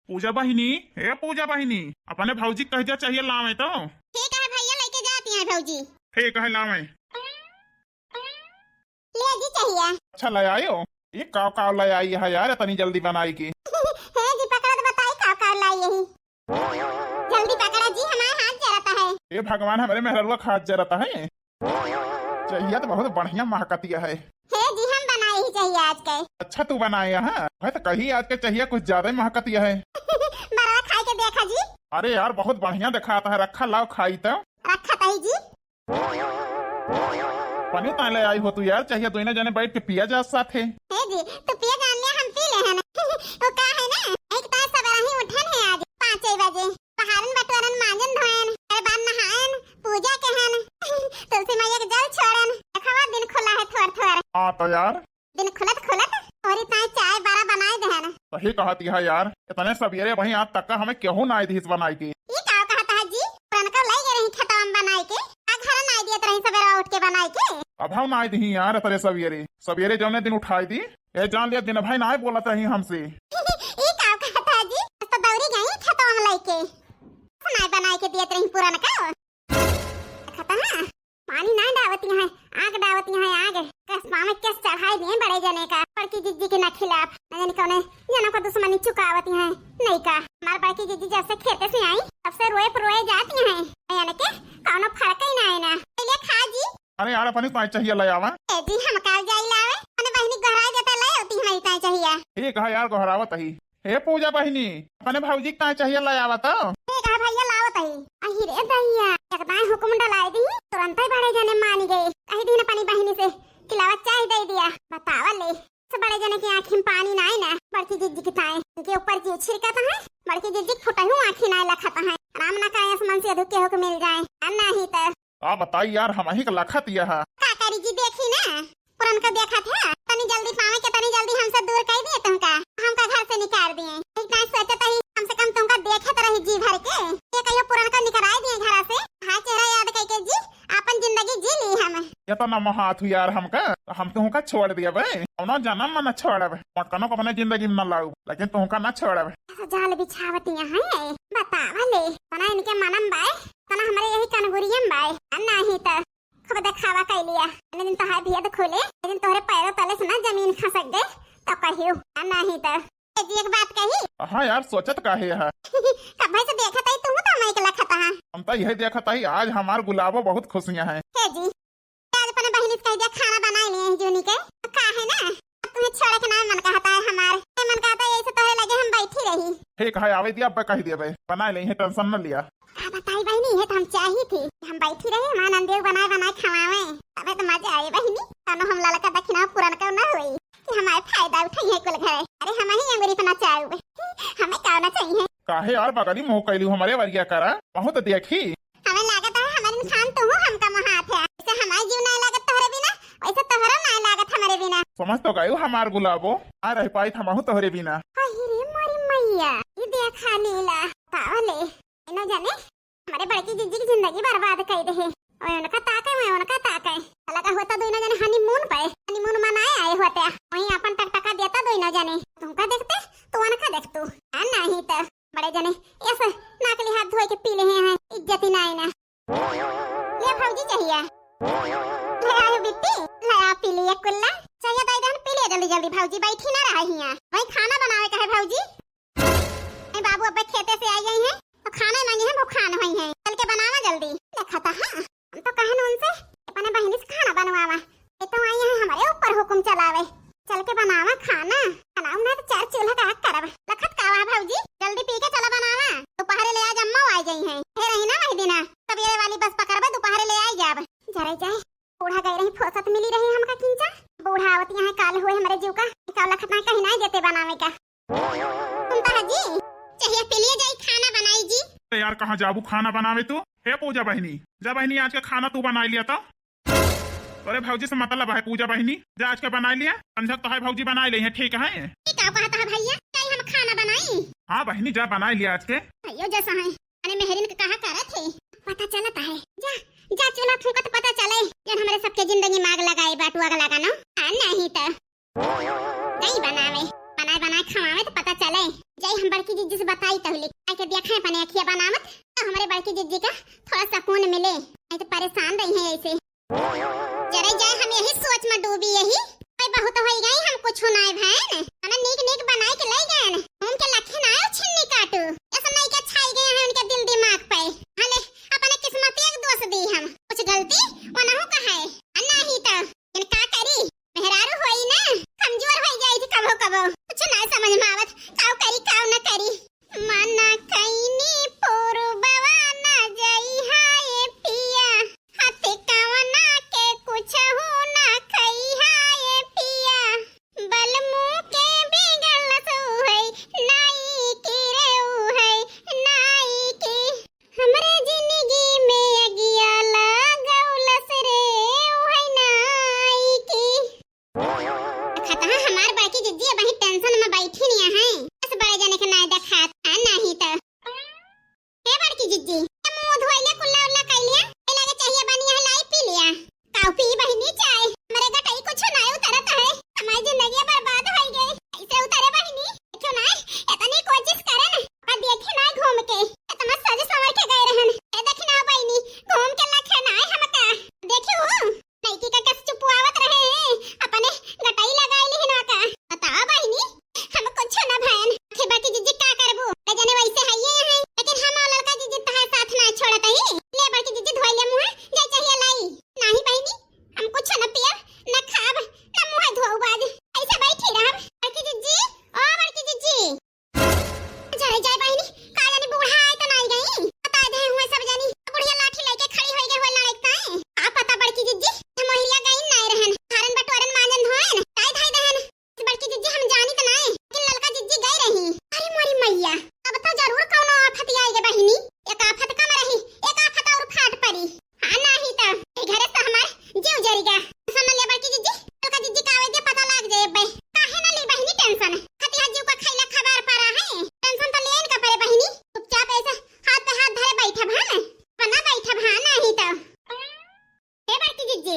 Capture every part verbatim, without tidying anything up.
पूजा बहिनी, ए पूजा बहिनी, अपने भौजी क कहि द्या चाहिया लावै तो। ठीक है भइया, लइके जाती हैं भौजी। ठीक है, लावै। ले जी चाहिया। अच्छा, लै आयो। ई काव काव लै आई है यार, इतनी जल्दी बनाई की। हे जी, पकड़ा तो बताई काव काव लाई यही। जल्दी पकड़ा जी, हमार हाथ जरत है। ए भगवान, हमरे मेहररुआ क हाथ जरत है। चाहिया तो बहुत बढ़िया महकतिया है। हे जी, हम बनाए ही चाहिया आज के। अच्छा, तू बनाए है? मैं तो कही आज के चाहिया कुछ ज्यादा ही महकतिया है। बरवा खाई के देखा जी। अरे यार, बहुत बढ़िया देखात है, रखा, लाव खाई तो। रखा तही जी। पनी ताय लै आई हो तू यार, चाहिया दुइनो जने बैठ के पिया जा साथे। हे जी, तू पिया जान लिया, हम पी ले हैं। वो का है ना, एक तो सबेरा ही उठन है आज पाँच बजे, बहारन बटोरन, मांजन धोयन, अरे बाद नहायन, पूजा केहन, तुलसी मैया के जल छोड़न, देखवा दिन खुला है थोर थोर। हाँ तो यार, दिन खुलत खुलत तोहरी ताई चाय बड़ा बनाए देहन। सही कहत यह यार, इतने सवेरे वहीं आज तक का हमें केहू नाय दिहिस बनाई के। ई का कहत है जी? पुरनका लै गए रही खेतवा में बनाई के, आ घर नाय दियत रही सवेरे उठ के बनाई के। अब हम नाय दिही यार, इतने सवेरे, सवेरे जौने दिन उठाई दी, ए जान लिया दिन भाई नाय बोलत रही हमसे। ई का कहत है जी? बस तो दौड़ी गई खेतवा में लइके। नाय बनाई के दियत रही पुरनका। देखत है, पानी ना डावती है, आग डावती है, आग। कस्बा में केस चढ़ाई दिए बड़े जने का, बड़की जिज्जी के ना खिलाफ। न जाने कौने जनों का दुश्मनी चुकावती है, नहीं का। हमार बड़की जिज्जी जब से खेते से आई, तब से रोए पर रोए जाती है। यानी के कौनो फर्क ही ना है ना। चलिए खा जी। अरे यार, अपनी ताई चाहिया लै आवा। ए जी, हम काल जाई लावे, अपने बहिनी के गोहराई देते लै आती हमारी ताई चाहिया। ठीक है यार, गोहरावत ही। हे पूजा बहिनी, अपने भौजी के ताई चाहिया लै आवा तो। ठीक है भइया, लावत ही। अही रे दैया, एक दाई हुकुम डलाई दी, तुरंत ही बड़े जने मानी गए। कही दिन अपनी बहिनी से कि लावा चाय दे दिया। बतावा ले, से बड़े जने की आँखी में पानी ना आए ना, बड़की जिज्जी की ताई। इनके ऊपर जी छिड़कत है, बड़की जिज्जी के फुटहू आँखी ना लखत है। राम ना करे आसमान से अधू केहू के मिल जाए, आ नहीं तो। का बताई यार, हमही के लखत यह। का करी जी, देखी ना, पुरनका देखत है, तनी जल्दी पावे के, तनी जल्दी हमसे दूर कर दिए तुमका, हमका घर से निकाल दिए। एक टाइम सोचत ही, कम से कम तुमका देखत रही जी भर के, ये कहियो पुरनका निकराई दिए घर से। हाँ, चेहरा याद करके जी, अपन जिंदगी जी ली हम। ये तो ना महात हुई यार हमका, हम तुमका छोड़ दिया बे, कौनो जन्म में ना छोड़ब, मटकनो को अपने जिंदगी में ना लाऊ, लेकिन तुमका ना छोड़ब। ऐसा जाल बिछावती है, बतावा ले, तना इनके मनम बाय, तना हमारे यही कनगुरियम बाय, नहीं तो खूब देखावा कइ लिया। इतने दिन तोहार भेद खुले, एक दिन तोहरे पैरों तले से ना जमीन खसक गए, तो कहियो, आ नहीं तो। ए जी, एक बात कही? हाँ यार, सोचत काहे है? कब्बे से देखत हई, तू तो हमही के लखत हा। हम तो यही देखत हई, आज हमार गुलाबो बहुत खुशियाँ है। हे जी, आज अपने बहिनी से कह दिया, खाना बनाए लिए हैं जूनी के। तो का है ना, अब तुम्हें छोड़े के ना मन कहता है हमार। ये मन कहता है, ऐसे तोहरे लगे हम बैठी रही। ठीक है, आवे दिया, अब कह दिया बे, बनाए ले हैं, tension न लिया। का बताई बहिनी, ये तो हम चाही थी, हम बैठी रहे, हमार नंदियो बनाए बनाए खवावे, अबे तो मजा आए बहिनी। तनो हम ललका दखिना पुरनका ना होई कि हमारे फायदा उठाई है कुल घरे। अरे हम ही अंगुरी पे नचाऊ, हमें का ना चाहिए। काहे यार बगली मुँह कैलू हमारे वरिया करा, बहुत देखी। हमें लागत है हमारे इंसान तू हो, हमका महात है, जैसे हमारे जीव नहीं लागत तोहरे बिना, वैसे तोहरो नहीं लागत हमारे बिना। समझ तो गयू हमार गुलाबो, आ रह पाई हमहू तोहरे बिना। अहि रे मोरी मैया, ये देखा लीला, पावले। इनो जाने, हमारे बड़की जिज्जी की जिंदगी बर्बाद कर दे है। ओए उनका ताके, मैं उनका ताके। लगा होता दोनों जने honeymoon पे, honeymoon मनाए आए होते। वहीं अपन टकटका देता दोनों जने। तुमका देखते, तो उनका देख तू। आ नहीं तो, बड़े जने, ऐसे नाक ले हाथ धोए के पी ले हैं, इज्जत ही नहीं ना। ले भौजी चाहिए। ले आयो बिट्टी, ले आ पी लिए कुल्ला। चाहिए दे दहन, पी लिए जल्दी जल्दी भौजी, बैठी ना रहा हियाँ। वहीं खाना बनावे का है भौजी। ए बाबू अब्बे खेते से आई गई हैं, तो खाना मांगी हैं, भुखान हुई हैं। चल के बनावा जल्दी। देखा था, हाँ, हम तो कहन उनसे, अपने बहिनी से खाना बनवावा। ये तो आई हैं हमारे ऊपर हुकुम चलावे। चल के बनावा खाना। बनाऊ ना तो चार चूल्हा का आग करब। लखत का हुआ भौजी, जल्दी पी के चला बनावा। दोपहरे ले आज अम्मा आ गई हैं। हे रही ना वही दिना। सवेरे वाली बस पकड़बे, दोपहरे ले आई जाब। जरे जाए, बूढ़ा गए रही, फुर्सत मिली रही हमका किंचा। बूढ़ा आवत यहाँ काल हुए हमारे जीव का। का लखत ना कहीं ना देते बनावे का। सुनता है जी, चाहिए पी लिए जाई, खाना बनाई जी। अरे यार, कहाँ जाबू खाना बनावे तू? हे पूजा बहिनी, जा बहिनी, आज का खाना तू बनाई लिया तो। अरे भौजी से मतलब है पूजा बहिनी, जा आज का बनाई लिया। संझक तो है भौजी बनाई ले है, ठीक है। ठीक है, कहता है भैया, क्या हम खाना बनाई? हाँ बहिनी, जा बनाई लिया आज के। भैया जैसा है, अरे मेहरिन के कहा करत है, पता चलता है। जा, जा चूल्हा फूकत पता चले, जन हमारे सबके जिंदगी में आग लगाए बाटू, आग लगानो। आ नहीं तो। नहीं बनावे, बना बनाए खवावे तो पता चले। जाई हम बड़की जिज्जी से बताई तहली। आके देखे अपने अखिया बनावत तो हमरे बड़की जिज्जी का थोड़ा सकून मिले, नहीं तो परेशान रही है ऐसे। जरे जाए हम यही सोच में डूबी यही। भाई बहुत होई गई, हम कुछ नाय भैन। हमें नीक नीक बनाए के ले गए। घूम के लखे ना आयो छिन्नी काटू। ऐसा नहीं के छाई गए हैं उनके दिल दिमाग पे। हले अपने किस्मत एक दोष दी हम। कुछ गलती वनहु का है। आ नहीं तो इन का करी? मेहरारू होई ना, कमजोर होई जाई थी कबो कबो। कुछ ना समझ में आवत, काऊ करी काऊ ना करी। मना कईनी पुरबवा ना जइहा ए पिया, हाथे कवना के कुछहू ना खइहा ए पिया। बलमू के बिगड़ल सो है, नाई की रे ऊ है, नाई की। हमरे जिंदगी में अगिया लगौलस रे, ऊ है नाई की। खतहा हमार बड़की जिज्जी अबहीं tension में बैठी नहीं है। बस बड़े जने के नाय देखात है नहीं तो। हे बड़की जिज्जी, ये मुंह धोइले, कुल्ला उल्ला कइले, ए लगे चाहिए बनी है, लाई पी लिया। काऊ पी बहिनी चाय, हमरे गटई कुछ नाय उतरत है। हमारी जिंदगी बर्बाद होई गई। ऐसे उतरे बहिनी, क्यों ना इतनी कोशिश करे ना, पर देखे ना घूम के, इतना सज संवर के गए रहन। ए देखी ना बहिनी, घूम के लखे ना हमका। देखी हो, नईकी का कस चुपवावत रहे हैं, अपने गटई लगाई लिहिन का। बताओ बहिनी, हम कुछ न भयन। आखिर बड़की जिज्जी का करबू? ले जने वैसे है ये है, लेकिन हम और लड़का जिज्जी तहार साथ ना छोड़त ही। ले बड़की जिज्जी धोई ले मुंह, जे चाहिए लाई। नाही बहिनी, हम कुछ न पियब, न खाब, न मुंह धोब आज। ऐसे बैठी रहब। बड़की जिज्जी, ओ बड़की जिज्जी। जरे जाए बहिनी, का जानी बूढ़ा आए त नाई गई। बता दे हुए सब जानी, बुढ़िया लाठी लेके खड़ी होई गई हुए लड़ाई ताए। का पता बड़की जिज्जी, हम ओहिरिया गई नाई रहन। हारन बटोरन मांजन धोएन, ताई धाई दहन। बड़की जिज्जी हम जानी त नाई, लेकिन ललका जिज्जी गई रही। अरे मोरी मैया, अब तो जरूर कौनो आफत आई गे बहिनी। एक आफत कम रही, एक आफत और फाट पड़ी। हाँ, नाही त ए घरे से हमार जीव जरी गा। Tension न ले बड़की जिज्जी, ललका जिज्जी का आवे दे पता लाग जाए बे। काहे न ली बहिनी tension? खतिया जीव का खैला खबार परा है। Tension तो लेन का परे बहिनी। चुपचाप ऐसे हाथ पे हाथ धरे बैठा भा न। बना बैठा भा नाही त। ए बड़की जिज्जी।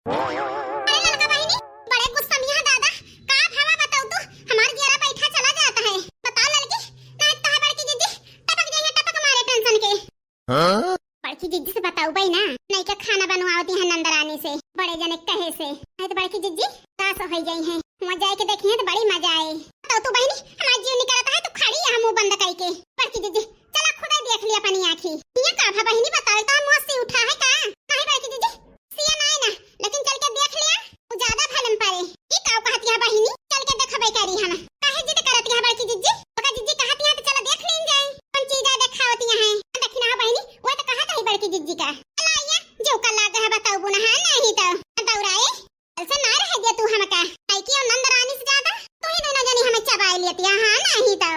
अरे ललका बहिनी, बड़े गुस्सा में है दादा। का भवा बताऊ तू? हमार जियरा बैठा चला जाता है। बताओ ललकी, नाही त है बड़की जिज्जी, टपक जाइए, टपक मारे tension के। हाँ? बड़की जिज्जी से बताउबे ना, नईका खाना बनवावती है नंदरानी से, बड़े जने कहे से। नहीं तो बड़की जिज्जी उदास हो जाई हैं, वहाँ जाए के देखी है तो बड़ी मजा आए। तो तू बहिनी, हमार जीव निकलता है, तू खड़ी है मुंह बंद करके। बड़की जिज्जी, चला खुदे देख लिया अपनी आँखी। ये का भा बहिनी, बताओ तो मुँह से उठा है का? नहीं बड़की जिज्जी, सिया नाय ना, लेकिन चल के देख लिया, उ ज्यादा भलम परे। ई का कहतिया बहिनी, चल के देखबे करी हम। काहे जिद करतिया बड़की जिज्जी? ओका जिज्जी कहतिया त चल देख लीन जाए, कौन चीज आ देखावतिया है। देखी ना बहिनी, वो तो कहत है बड़की जिज्जी का। चल आइया, जो का लाग है बताऊ बुना है, नहीं तो दौड़ाए। कल से ना रह दिया तू हमका, आई की नंद रानी से ज्यादा तू ही दोनों जनी हमें चबाई लेतिया, हाँ नहीं तो।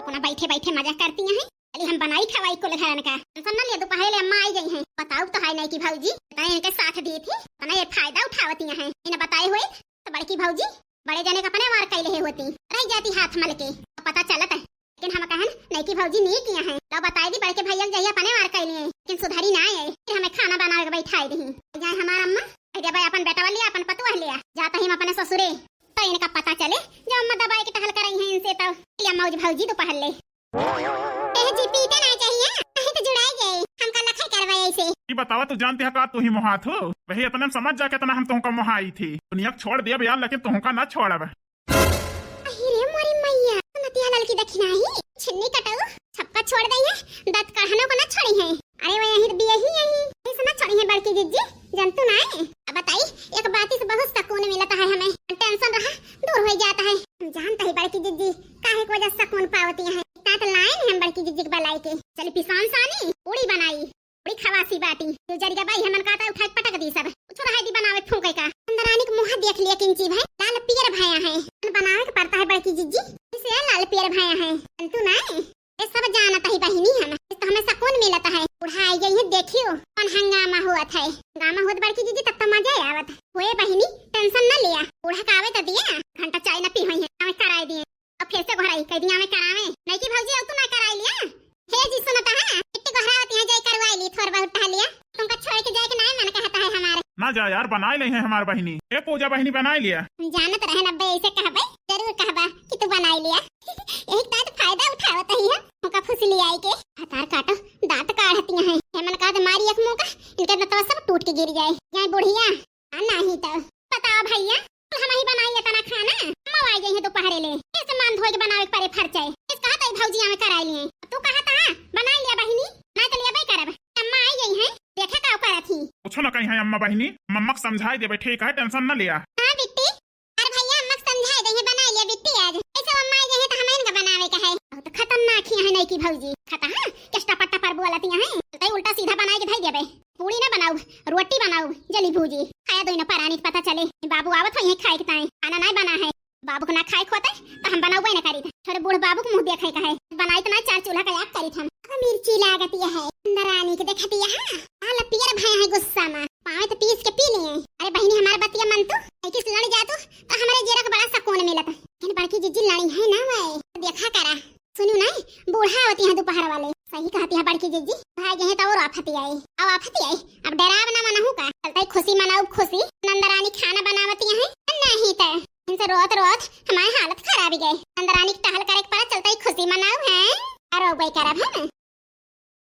अपना बैठे बैठे मजा करती हैं। चली हम बनाई खवाई कुल घरन का। Tension न लिया, दोपहर ले अम्मा आई गई हैं। बताओ तो है नहीं कि भौजी, इतना इनके साथ दी थी, इतना ये फायदा उठावती हैं। इन्हें बताए हुए तो बड़की भौजी बड़े जने का अपने मार कैले है होती, रह जाती हाथ मल के। तो पता चलत है, लेकिन हम कहन नहीं कि भौजी नहीं किया है। तो बताई दी बड़के भैया जहिया अपने मार कैले हैं, लेकिन सुधरी ना आए। फिर हमें खाना बनावे के बैठाई दी। जाए हमार अम्मा, कह दे भाई अपन बेटवा लिया, अपन पतुआ लिया, जाता ही हम अपने ससुरे। तो इनका पता चले, जब अम्मा दबाई के टहल करई हैं इनसे, तो या मौज भौजी दोपहर ले। ए जी, पीटे ना चाहिए, नहीं तो जुड़ाई गए, हमका लखई करवाए ऐसे। ई बतावा, तू जानते है का तू ही मोहात हो? वही इतने में समझ जा, कितना हम तुमका मोहाई थी। दुनिया को छोड़ दिया भैया, लेकिन तुमका ना छोड़ब। अही रे मोरी मैया, नतिया लाल की दखिना ही, छिन्नी कटऊ, सबका छोड़ दई है, दांत काढ़नो को ना छोड़ी है। अरे वो यही बिया ही यही, ऐसे ना छोड़ी है बड़की जिज्जी, जंतु ना है। अब बताई, एक बात से बहुत सुकून मिलता है हमें, tension रहा, दूर हो जाता है। हम जानते ही बड़की जिज्जी, काहे की वजह से सुकून पावती है। इतना तो लाइन है हम बड़की जिज्जी के बलाई के। चली पिसान सानी, पूड़ी बनाई, पूड़ी खवासी बाटी। जो जरिया बाई हमन का उठा के पटक दी सब। कुछ रहा दी बनावे फूंके का। नंदरानी के मुंह देख लिया किंची भाई, लाल पियर भया है। बनावे के पड़ता है बड़की जिज्जी, इसे लाल पियर भया है। जंतु ना है। ये सब जानत ही बहिनी हम, इस तो हमें सुकून मिलत है। बूढ़ा आई गई है, देखियो कौन हंगामा होत है। हंगामा होत बड़की जिज्जी, तब तो मजा आवत। होए बहिनी, tension न लिया, बूढ़ा का आवे तो दिया, घंटा चाय न पी होई है, हमें कराए दिए। अब फिर से घोराई कह दिया हमें करावे, नहीं कि भौजी अब तू ना कराई लिया। हे जी सुनता है, इतनी घोरावती है, जाए करवाई ली, थोड़ बहुत टहलिया, तुमका छोड़ के जाए के ना मन कहता है हमारे। ना जा यार, बनाइ लेइहैं हमार बहिनी। ए पूजा बहिनी, बनाइ लिया। हम जानत रहेन अब्बे ऐसे कहबे, जरूर कहबा कि तू बनाइ लिया। यही तो आज फायदा उठावत ही है, ओका फुसिलियाइ के। हतार काटो, दाँत काढ़तिया हैं। हेमन का दे मारी एक मुका, इनके दतवा सब टूट के गिर जाए। जाए बुढ़िया, आ नहीं तो। बताओ भैया, हम ही बनाई इतना खाना? अम्मा आ गई है दोपहरे ले। इस मान धोए के बनावे के परे फरचे। इस कहा तई भौजी आवे कराई लिए। तू कहा था, बनाइ लिया बहिनी, नहीं तो लेबे करब। अम्मा आ गई है, देखे का करत ही। कुछ ना कही है अम्मा बहिनी, मम्मा के समझाइ देबे, ठीक है, tension न लिया। हाँ बिट्टी, अरे भैया, अम्मा के समझाइ दे, बनाइ लिया बिट्टी आज। ऐसे अम्मा आ गई है तो हम इनका बनावे का है। बहुत खतरनाक ही है नहीं की भौजी। खता हाँ, चेष्टा पट्टा पर बोलती हैं। तई उल्टा सीधा बनाइ के धई देबे। पूड़ी ना बनाऊ, रोटी बनाऊ, जली भूजी। खाया दो ना परानी के पता चले। बाबू आवत है खाए के ताई, खाना नहीं बना है। बाबू को ना खाए खोते तो हम बनाउबे ना करी। थोड़े बूढ़ बाबू के मुँह देखे का है। बनाई तो ना, चार चूल्हा का आग करी हम। अब मिर्ची लागत यह है, अंदर आनी के देखत यह है। आला पियर भया है गुस्सा में, पावे तो पीस के पी लिए। अरे बहिनी, हमार बतिया मन तू, ऐसे लड़ जा तू तो हमारे जेरा के बड़ा सुकून मिलत। लेकिन बड़की जिज्जी लड़ी है ना, वै देखा करा। सुनू नहीं, बूढ़ा होती है दोपहर वाले। सही कहती है बड़की जिज्जी, भाई गए तो और आफती आई। अब आफती आई, अब डराव ना मनहू का। चलते ही खुशी मनाऊ खुशी। नंदरानी खाना बनावती है, नहीं तो इनसे रोत रोत हमारी हालत खराब ही गई। नंदरानी के टहल करे के पड़ा, चलते ही खुशी मनाऊ है। और रोबे करब हम।